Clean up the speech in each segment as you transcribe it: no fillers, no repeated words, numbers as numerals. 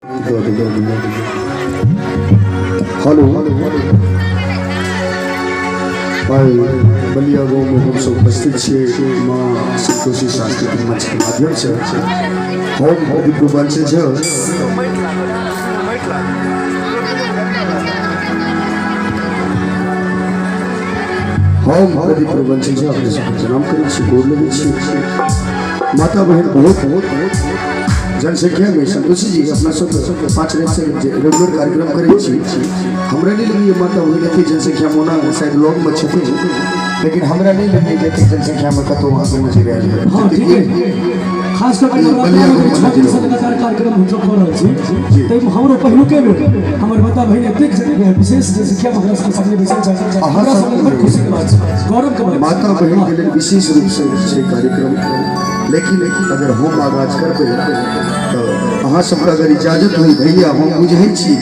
Hello, आइ बलिया गाँव में हम सब उपस्थित छियै माँ संतोषी सांस्कृतिक मंच के माध्यम से। हम प्रदीप वंश झा। हम प्रदीप वंश झा अपने सबके प्रणाम करै छी, गोर लगै छी। माता बहन बहुत बहुत जनसंख्या में संतोषी जी अपना सब 5 रात से जे रेगुलर कार्यक्रम करै छी, हमरा नहि लगैए माता बहन एते जनसंख्या में, ओना शायद लग में छथिन, लेकिन हमरा नहि लगैए जे एते जनसंख्या में कतहु अहाँके नजर आयल है। हाँ, ठीक है। खास कऽ के ई बलिया नवरात्रा में गाँवमे 6 दिन से नजर लगातार कार्यक्रम हमसब कऽ रहल छी, जी। ताहिमे हमरो पहिलुके बेर हमर माता बहिन एतेक विशेष जनसंख्या में हमरा सबके सामने बैसल छथि। अहाँ हमरा सब सब लेल बड़ खुशीके बात छै, गौरवके बात छै। माता बहिन के लेल विशेष रूप से छै कार्यक्रम, लेकिन अगर हम आगाज करबै तऽ अहाँ सबके अगर इजाजत होई भैया, हम बुझै छी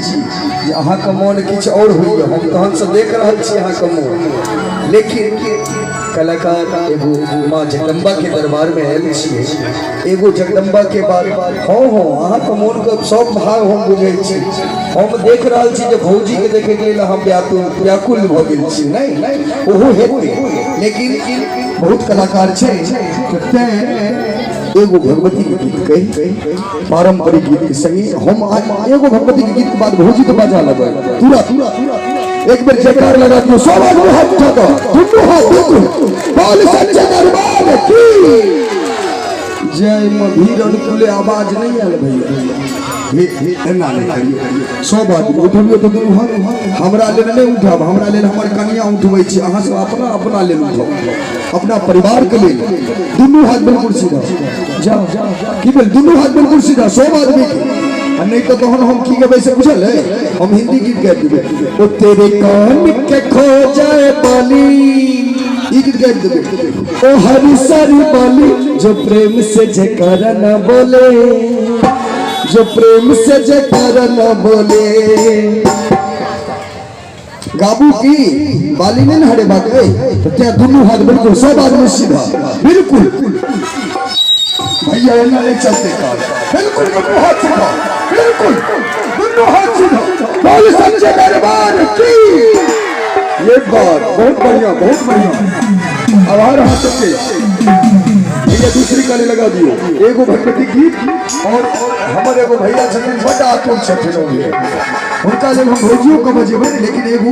जे अहाँके मोन किछु आओर होइए, हम तहनसँ देख रहल छी अहाँके मोन, लेकिन कलाकार एगो माँ जगदम्बा के दरबार में आयल छियै, एगो जगदम्बा के बाद। हँ हँ, अहाँके मोनके सब भाव हम बुझै छी। हम देख रहल छी जे भौजीके देखैके लेल अहाँ व्याकुल व्याकुल भऽ गेल छी। नहि, ओहो हेतै, लेकिन बहुत कलाकार छै, तऽ तेँ एगो भगवती के गीत कहि पारंपरिक गीत के संगे हम एगो भगवती के गीत के बाद भौजी के बाजा लगबै। तुरंत एक बेर जयकार लगा दियौ, सब आदमी हाथ उठा दो, दुनू हाथ बिल्कुल। बोल सच्चे दरबार की जय। में भीड़ अनुकूल आवाज नहीं आयल भैया, हे हे, एना नहीं करियौ। सब आदमी उठबियौ तऽ दुनू हाथ हमरा लेल नहि उठाब, हमरा लेल हमर कनिया उठबै छै। अहाँ सब अपना अपना लेल उठाउ, अपना परिवार के लेल। दुनू हाथ बिल्कुल सीधा। जाओ, की भेल? दुनू हाथ बिल्कुल सीधा सब आदमी के। आ नहीं तो तहन हम की गेबै से बुझल है? हम हिंदी गीत गाबि देबै, ओ तेरे कान के खो जाए बाली, ई गीत गाबि देबै। ओ हरी सारी बाली, जो प्रेम से जयकारा न बोले, जो प्रेम से जयकारा न बोले। गाबू की बाली नहीं ने हरेबाक अइ, तऽ तें दुनू हाथ बिल्कुल सब आदमी सीधा बिल्कुल। भैया, एना नहीं चलते काज। बिल्कुल दुनू हाथ सीधा, बिल्कुल दुनू हाथ सीधा। बोल सच्चे दरबार की। ये बात बहुत बढ़िया, बहुत बढ़िया। आभार हाथ सबके। भैया, दूसरी गाली लगा दियो, एगो भगवती गीत। और हमर एगो भैया छथिन, बड्ड आतुर छथिन ओ भी। हुनका लेल हम भौजियो के बजेबै, लेकिन एगो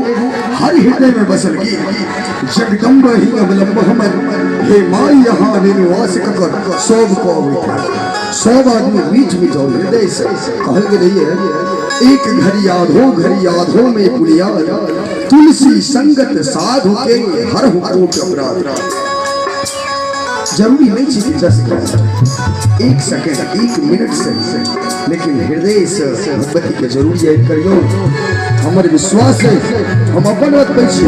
हर हृदय में बसल गीत, जगदम्ब ही अवलंब हमर हे माई यहाँ निवास ककर, सब को अबैत। सब आदमी मीठ मीठ और हृदय से कहल गेलैए, एक घड़ी आधो घड़ी आधो में पुलिया, तुलसी संगत साधु के हर कोट अपराध। जरूरी नहीं छै कि 10 मिनट, 1 सेकेंड, 1 मिनट से, लेकिन हृदय से भगवती के जरूर याद करियौ। हमर विश्वास है, हम अपन बात कहै छी,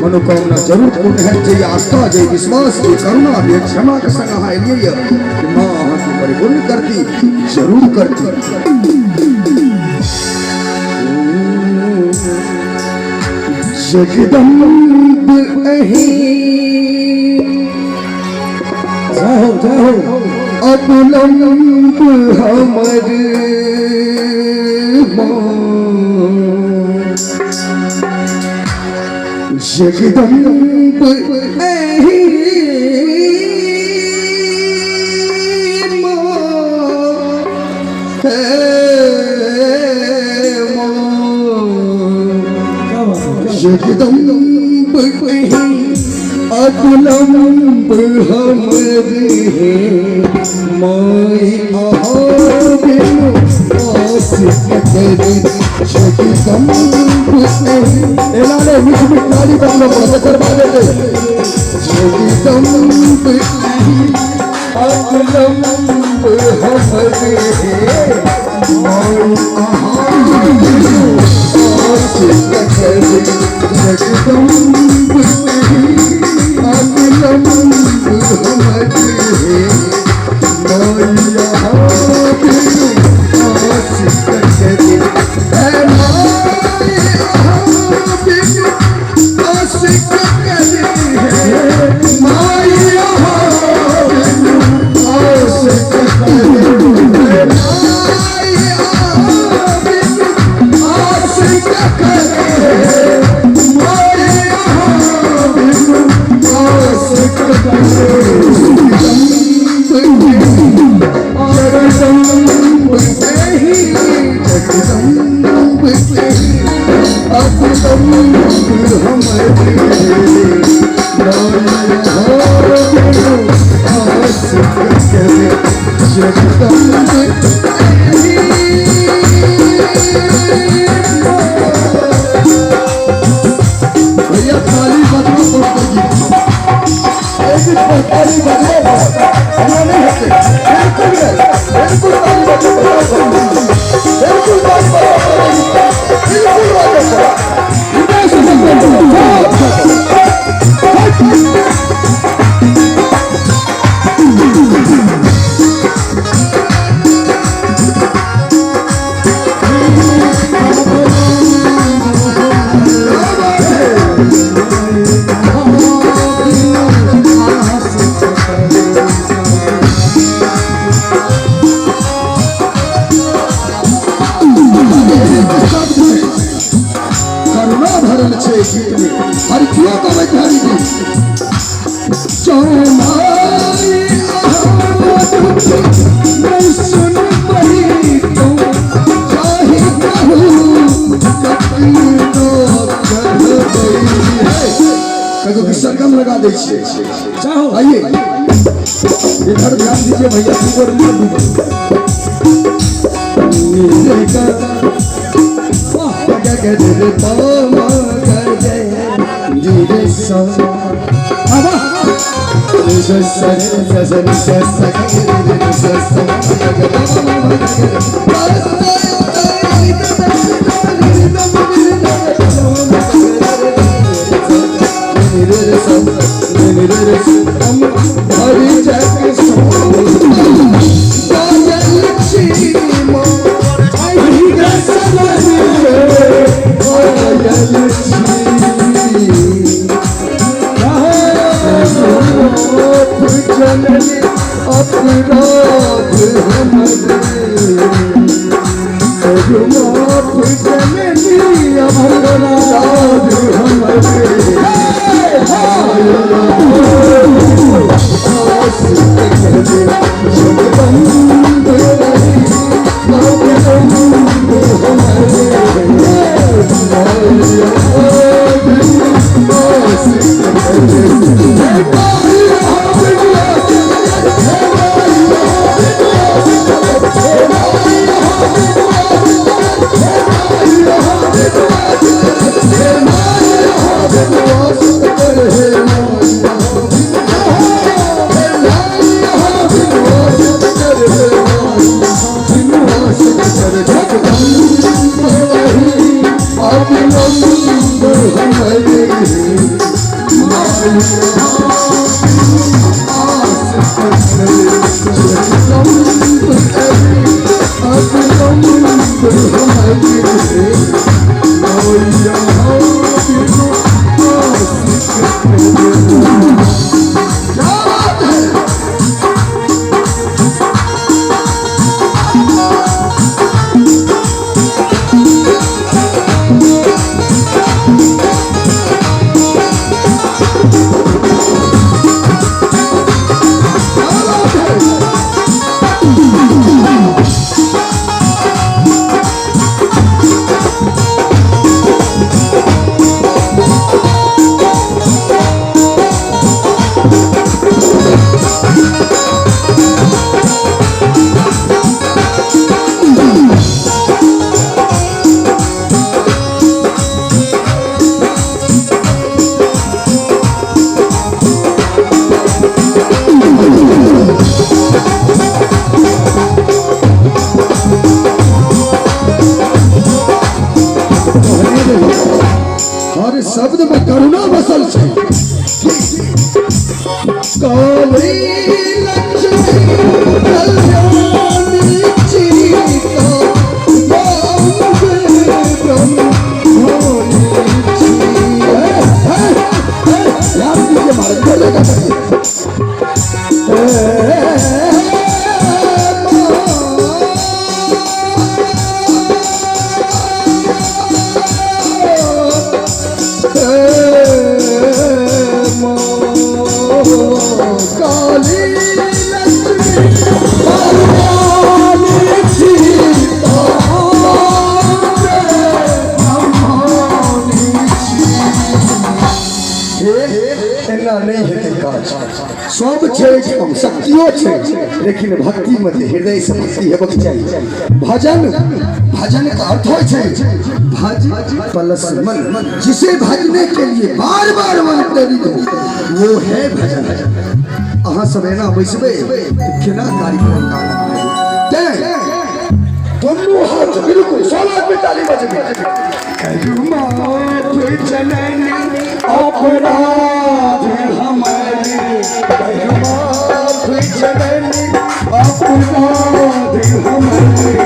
मनोकामना जरूर पूर्ण हैत। जे आस्था, जे विश्वास, जे करुणा, जे क्षमा के संग अहाँ एलियै यऽ, माँ अहाँके परिपूर्ण करती, जरूर करती। जगदम्ब अहीं जय हो, जय हो। अवलंब हमर माँ, जगदम्ब अहीं माँ, हे माँ। क्या बात है, क्या बात है। जगदम्ब अहीं अवलंब हमर हे माई, अहाँ बिनु आस ककर। जगदम्ब अहीं, एना नहि, मीठ मीठ ताली बजबऽ पड़त, तकर बाद एतै। जगदम्ब अहीं अवलंब हमर हे माई, अहाँ बिनु आस ककर। जगदम्ब अहीं अवलंब हमर हे माई, अहाँ बिनु आस ककर। हे माई, अहाँ बिनु आस जगदम्ब अवलंब हमरे आस करे जगदम्ब। भैया ताली बजबो पड़तै, एक पर ताली बजबो पड़त, एना नहि हेतै, बिल्कुल नहि, बिल्कुल ताली बजबो पड़त, बिल्कुल ताली बजबो पड़त, बिल्कुल बजबो पड़त। हृदय से बजबो पड़त। करुणा भरल छै गीत में, हर कियो गबैत हरि गीत। चौमाई नहीं सुन पही तो चाहे कहू कतनो कहबै है। ककरो के सरगम लगा दै छियै। चाहो आइए इधर ध्यान दीजिए भैया, कीबोर्ड मत दीजिए। अपराध हमरे माफ जननी अपराध हमरे हर शब्द में करुणा बसल छै। काली लक्ष्मी कल्याणी चिता छै, लेकिन भक्ति में हृदय से भक्ति हेबाक चाही। भजन, भजन का अर्थ होइ छै भज प्लस मन, जिसे भजने के लिए बार बार मन प्रेरित हो, वो है भजन। अहाँ सब एना बैसबै तऽ केना कार्यक्रम का आनंद लेबै? तें दुनू हाथ बिल्कुल 16 पे ताली बजबै। करू माफ जननी अपराध हमारे, करू माफ जननी अपराध हमारे।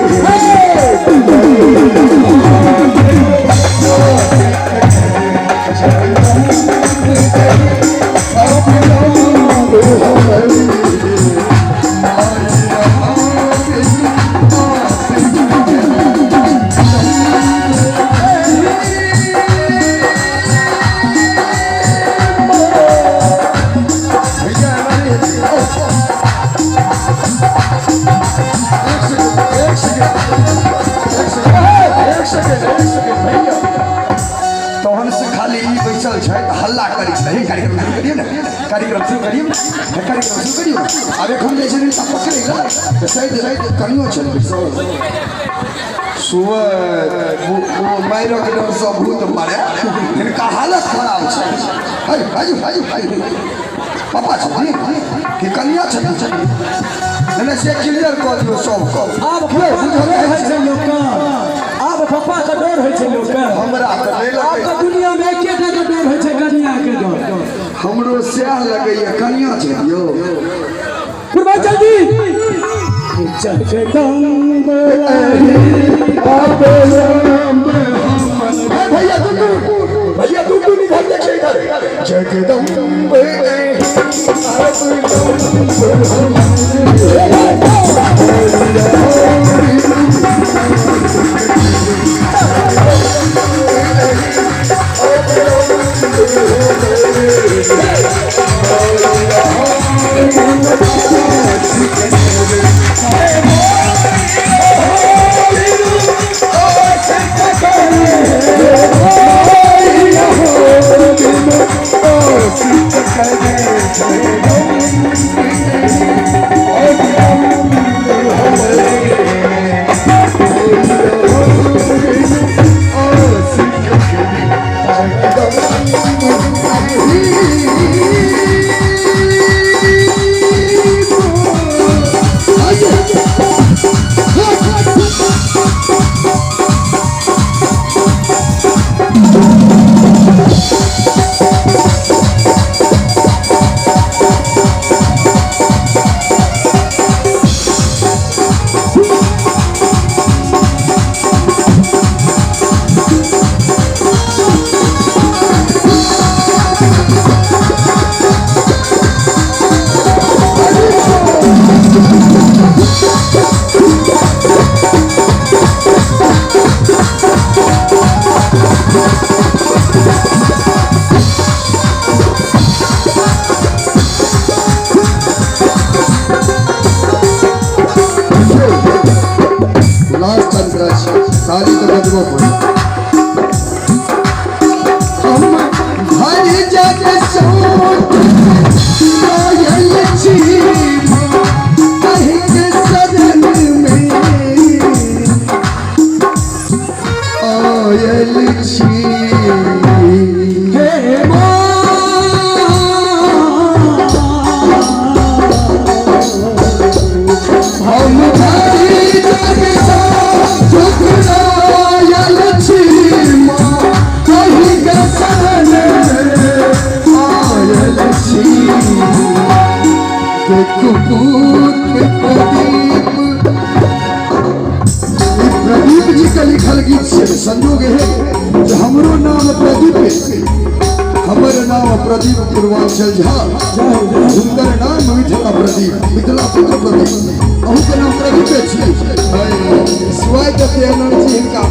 तहन से खाली ई बैसल छै तऽ हल्ला करै छै। हे, कार्यक्रम शुरू करियौ ने, कार्यक्रम शुरू करियौ ने, हे, कार्यक्रम शुरू करियौ ने। आब एखन जे छै ने पकड़ै ला तऽ शायद कनियो छै सुबह ओ मारिक डरसँ भूत मारे, हिनका हालत खराब छै। है बाजू बाजू बाजू, पापा छथिन कि कनिया छथिन? नहि, से क्लियर कऽ दियौ सबके। आब पप्पा के डर होइ छै लोकके, आब पप्पा के डर होइ छै लोकके। हमरा तऽ नहि आब लगैए। तऽ दुनिया मे एकेटा के डर होइ छै, कनिया के डर। हमरो सएह लगैए, कनिया छै यौ। पूर्वांचल जी, जगदम्ब भैया दुनू, भैया दुनू इधर देखिए, इधर। जगदम्ब लास्ट अंतरा छै, ताली तऽ बजबो पड़त। हम भर जग सोच आयल छी अहिके शरण में आयल छी। हे माँ, हम भरि जग ठुकरायल छी माँ, अहिके शरण में आयल छी। देखू पुत्र प्रदीप, ई प्रदीप जी के लिखल गीत छै। संजोग है जे हमरो नाम प्रदीप है। हमर नाम प्रदीप पूर्वांचल झा, हुनकर नाम मिथिला प्रदीप, मिथिला पुत्र प्रदीप। अहूँके नाम प्रदीपे छी। सिवाय कते एनर्जी हिनका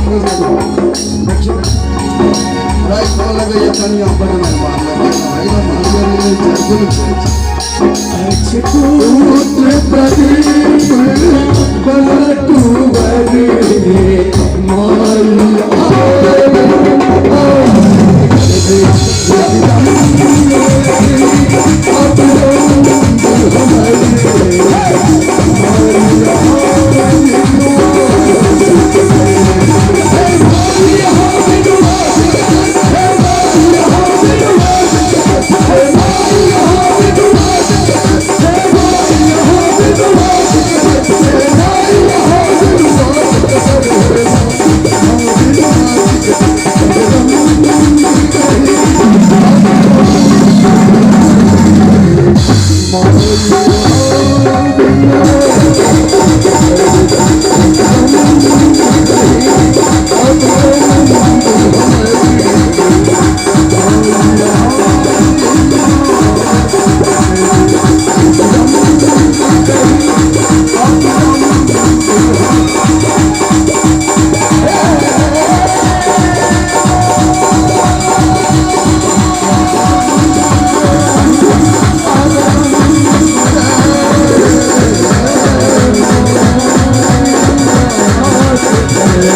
देखियौ। राति मे लगैए कनिया बड मेहरबान। पुत्र प्रदीप बटुवर माई।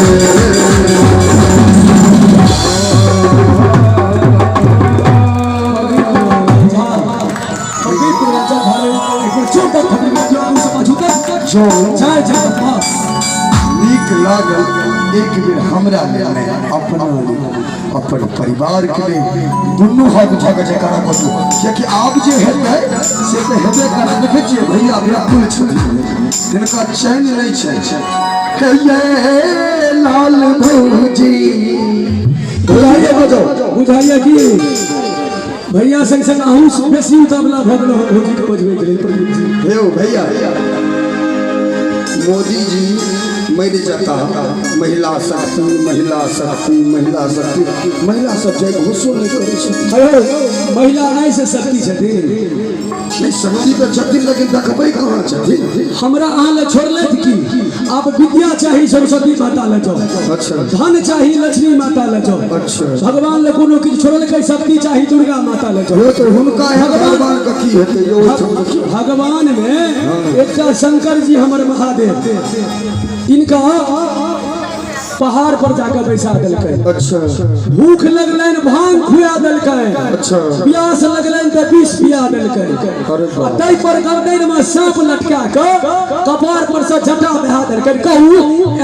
जय जय नीक लागल एक बेर हमरा लेल नहि, अपना लेल, अपन परिवार के लेल दुनू हाथ उठा के जयकारा करू, कियाकि आब जे हेतै से तऽ हेबे करत। देखै छियै भैया व्याकुल छथिन, हिनका चैन नहि छै। हे ये लाल भौजी बुझाइए बजाओ, बुझाइए कि भैया संग संग अहूँ बेसी उतावला भऽ गेलहुँ हँ भौजीके बजबैके लेल। प्रदीप जी हे भैया, मोदी जी मरि जता, महिला शक्ति, महिला शक्ति, महिला शक्ति, महिला सब जाय घोषो नहि करै छै। अरे महिला आइ से शक्ति छथिन? नहि, शक्ति तऽ छथिन, लेकिन देखबै कहाँ छथिन? हमरा अहाँ लए छोड़लथि की? आब विद्या चाही सरस्वती माता लए जाओ। अच्छा। धन चाही लक्ष्मी माता लए जाओ। अच्छा। भगवान लए कोनो किछु छोड़लकै? शक्ति चाही दुर्गा माता लए जाओ। यो तऽ हुनका एहन भगवान के की हेतै यो ओहिठाम देखियौ। भगवान में एकटा शंकर जी हमर महादेव, तिनका पहाड़ पर जाकर बैसा देलकै। अच्छा। भूख लगलनि भांग खुआ देलकै। अच्छा। प्यास लगलनि तऽ विष पिया देलकै। अरे बाप। आ ताहि पर गर्दन में सांप लटका कऽ कपार पर से जटा बहा देलकै। कहू,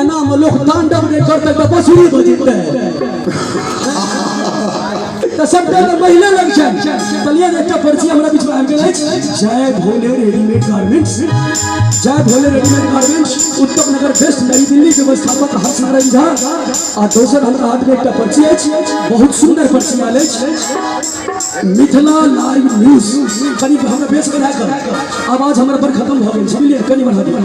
एना में लोक तांडव नहि करतै तऽ बसुरी बजेतै? तऽ सबटा तऽ महिले लग छनि। कहलियै ने, एकटा पर्ची हमरा बीच में आबि गेल अछि, जय भोले रेडीमेड गारमेंट्स, जय भोले रेडीमेड गारमेंट्स, उत्तम नगर वेस्ट, नई दिल्ली के व्यवस्थापक हर्ष नारायण झा। आ दोसर हमरा हाथ में एकटा पर्ची अछि, बहुत सुंदर पर्ची आयल अछि, मिथिला लाइव न्यूज। कनि हमरा बेस बढ़ा कर, आवाज हमरा पर खत्म भऽ गेल छै, बुझलियै? कनि बढ़ा दियौ।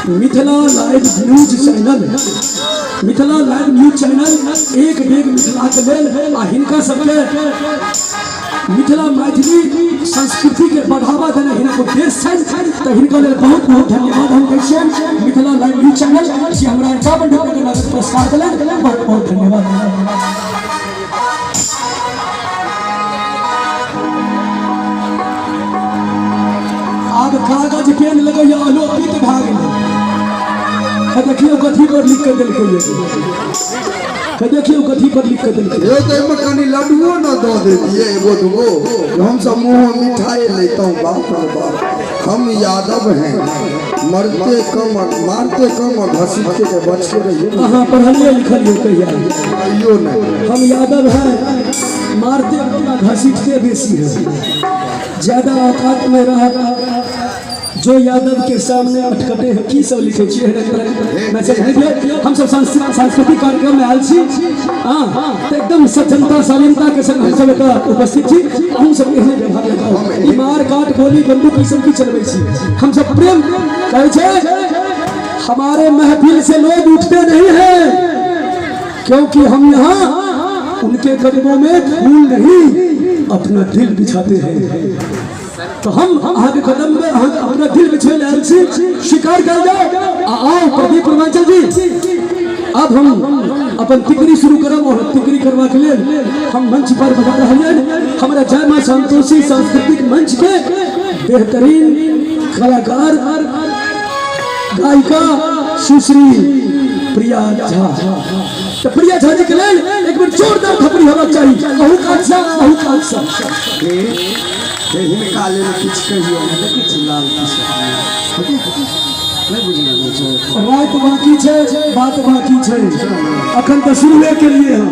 Mithila live news channel, Mithila live news channel, एक डेग मिथिलाके लेल आ हिनका सबके मिथिला मैथिली संस्कृति के बढ़ावा देना हिनक उद्देश्य छनि, तऽ हिनका लेल बहुत बहुत धन्यवाद हम दै छियनि। मिथिला लाइव न्यूज चैनल जे हमरा 51 रुपया के नगद पुरस्कार देलनि, बहुत बहुत धन्यवाद। आब कागज पेन लगैया अलोपित भए गेलै। देखियौ कथी पर लिख के देलकै, देखियौ कथी पर लिख के देलकै। यौ, तऽ एहिमे कनि लड्डुओ न दऽ देतियै एगो दूगो, हम सब मुँह मिठाई लैतहुँ। बाप रे बाप, हम यादव हैं, मरते कम मारते कम और घसीटते के बच के रहिए। अहाँ पढ़लियै लिखलियै कहिया? कहियो नहीं। हम यादव हैं, मारते कम आ घसीटते बेसी है, ज्यादा औकात में रह जो यादव के सामने अटकटे हैं। की सब लिखे छियै? एहन तरहके मैसेज नहि दियौ। हम सब सांस्कृतिक कार्यक्रम में आयल छी, हाँ, तऽ एकदम सज्जनता शालीनता के संग हम सब एतऽ उपस्थित छी। अहूँ सब एहने व्यवहार लगाउ। ई मार काट गोली बंदूक ई सब की चलबै छी? हम सब प्रेम कहै छै। हमारे महफिल से लोग उठते नहीं हैं, क्योंकि हम यहाँ उनके कदमों में फूल नहीं, अपना दिल बिछाते हैं। तो हम अहाँके कदम में अहाँ अपना दिल बिछबै लए आयल छी, स्वीकार कयल जाओ। आ आओ प्रदीप पूर्वांचल जी, अब हम अपन तिकड़ी शुरू करब और तिकड़ी करबाक लेल हम मंच पर बजा रहलियनि हमरा जय माँ संतोषी सांस्कृतिक मंच के बेहतरीन कलाकार गायिका सुश्री प्रिया झा। तऽ प्रिया झा जी के लेल एक बेर जोरदार थपड़ी होबाक चाही, अहू कात सँ, अहू कात सँ। हे हे, हिनका लेल किछु कहियौ ने। देखै छी लाल किशोर नहि बुझलियै छै। राति बाकी छै, बात बाकी छै, अखन तऽ शुरुए केलिए हँ।